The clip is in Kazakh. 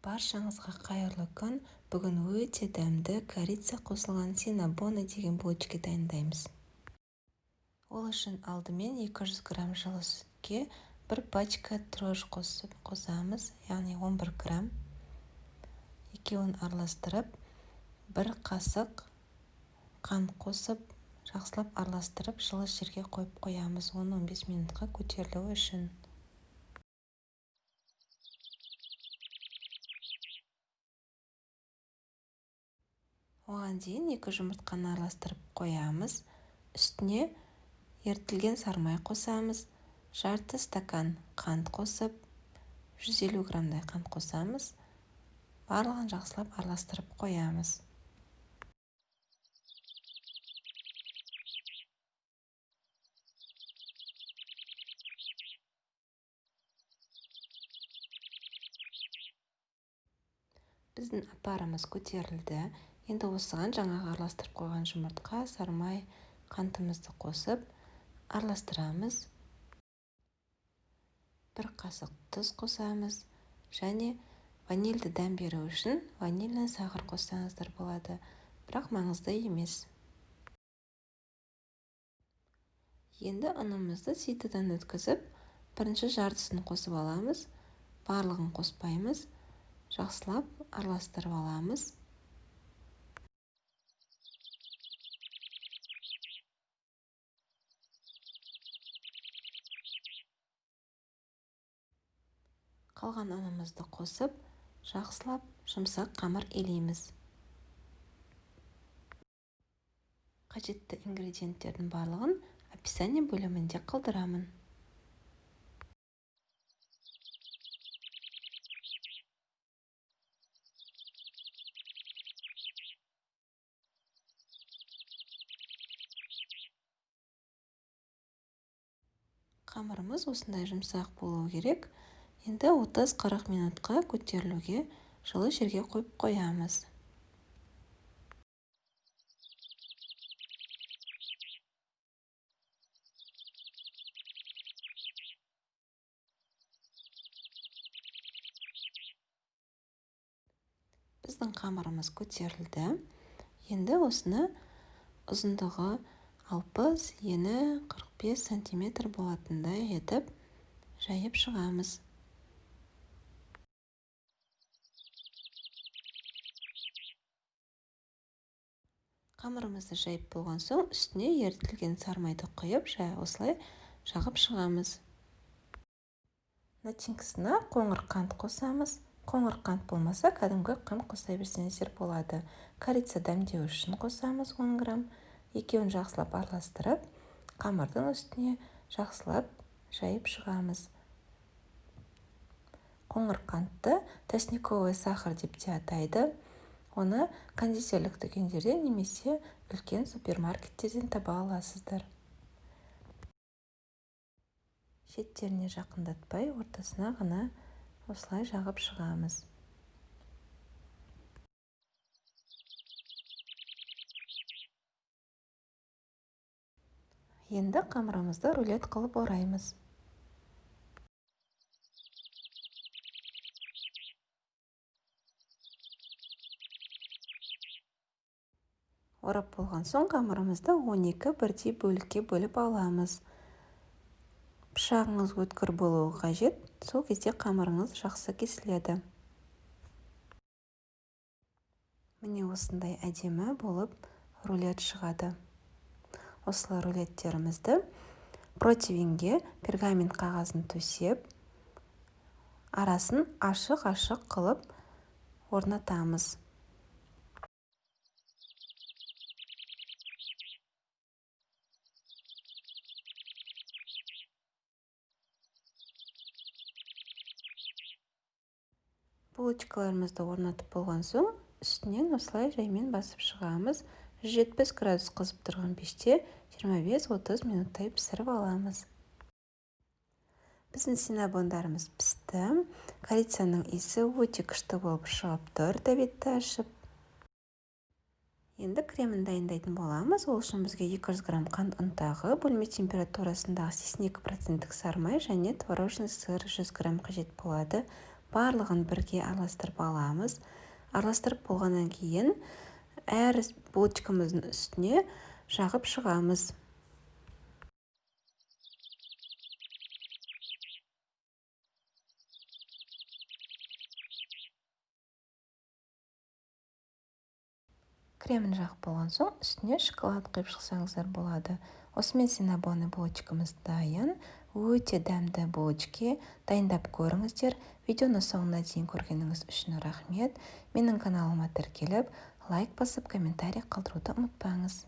Баршаңызға қайырлы күн! Бүгін өте дәмді корица қосылған синнабоны деген булочки дайындаймыз. Ол үшін алдымен 200 грамм жылы сүтке бір пачка дрожж қосамыз, яғни 11 грамм. Екеуін араластырып, бір қасық қант қосып, жақсылап араластырып, жылы жерге қойып қоямыз 10-15 минутқа көтерілуі үшін. Оған дейін 2 жұмыртқаны араластырып қоямыз. Үстіне ерітілген сарымай қосамыз. Жарты стакан қант қосып, 150 граммдай қант қосамыз. Барлығын жақсылап араластырып қоямыз. Біздің апарымыз көтерілді. Енді осыған жаңағы араластырып қойған жұмыртқа, сарымай, қантымызды қосып араластырамыз. Бір қасық тұз қосамыз және ванильді дәм беру үшін ванильный сахар қоссаңыздар болады, бірақ маңызды емес. Енді ұнымызды ситодан өткізіп, бірінші жартысын қосып аламыз, барлығын қоспаймыз, жақсылап араластырып аламыз. Қалған ұнымызды қосып, жақсылап жұмсақ қамыр илейміз. Қажетті ингредиенттердің барлығын описание бөлімінде қалдырамын. Қамырымыз осындай жұмсақ болу керек. Енді 30-40 минутқа көтерілуге жылы жерге қойып қоямыз. Біздің қамырымыз көтерілді. Енді осыны ұзындығы 60, ені 45 сантиметр болатындай етіп жайып шығамыз. Қамырымызды жайып болған соң үстіне ерітілген сарымайды құйып, осылай жағып шығамыз. Начинкасына қоңыр қант қосамыз. Қоңыр қант болмаса, кәдімгі қант қоса берсеңіздер болады. Корица дәмдеу үшін қосамыз 10 грамм. Екеуін жақсылап араластырып, қамырдың үстіне жақсылап жайып шығамыз. Қоңыр қантты тростниковый сахар деп те атайды. Оны кондитерлік дүкендерден немесе үлкен супермаркеттерден таба аласыздар. Шеттеріне жақындатпай, ортасына ғана осылай жағып шығамыз. Енді қамырымызды рулет қылып ораймыз. Орап болған соң қамырымызды 12 бірдей бөлікке бөліп аламыз. Пышағыңыз өткір болуы қажет, сол кезде қамырыңыз жақсы кесіледі. Міне осындай әдемі болып рулет шығады. Осылай рулеттерімізді противенге пергамент қағазын төсеп, арасын ашық-ашық қылып орнатамыз. Булочкаларымызды орнатып болған соң, үстінен осылай жаймен басып шығамыз. 170 градус қызып тұрған пеште 25-30 минуттай пісіріп аламыз. Біздің синнабондарымыз пісті. Корицаның иісі өте күшті болып шығып тұр, тәбетті ашып. Енді кремін дайындайтын боламыз. Ол үшін бізге 200 грамм қант ұнтағы, бөлме температурасындағы 82% сарымай және творожный сыр 100 грамм қажет болады. Барлығын бірге араластырып аламыз. Араластырып болғаннан кейін әр булочкамыздың үстіне жағып шығамыз. Кремін жағып болған соң үстіне шоколад құйып шықсаңыздар болады. Осымен синнабоны булочкамыз дайын. Өте дәмді булочки, дайындап көріңіздер. Видеоны соңына дейін көргеніңіз үшін рахмет. Менің каналыма тіркеліп, лайк басып, комментарий қалдыруды ұмытпаңыз.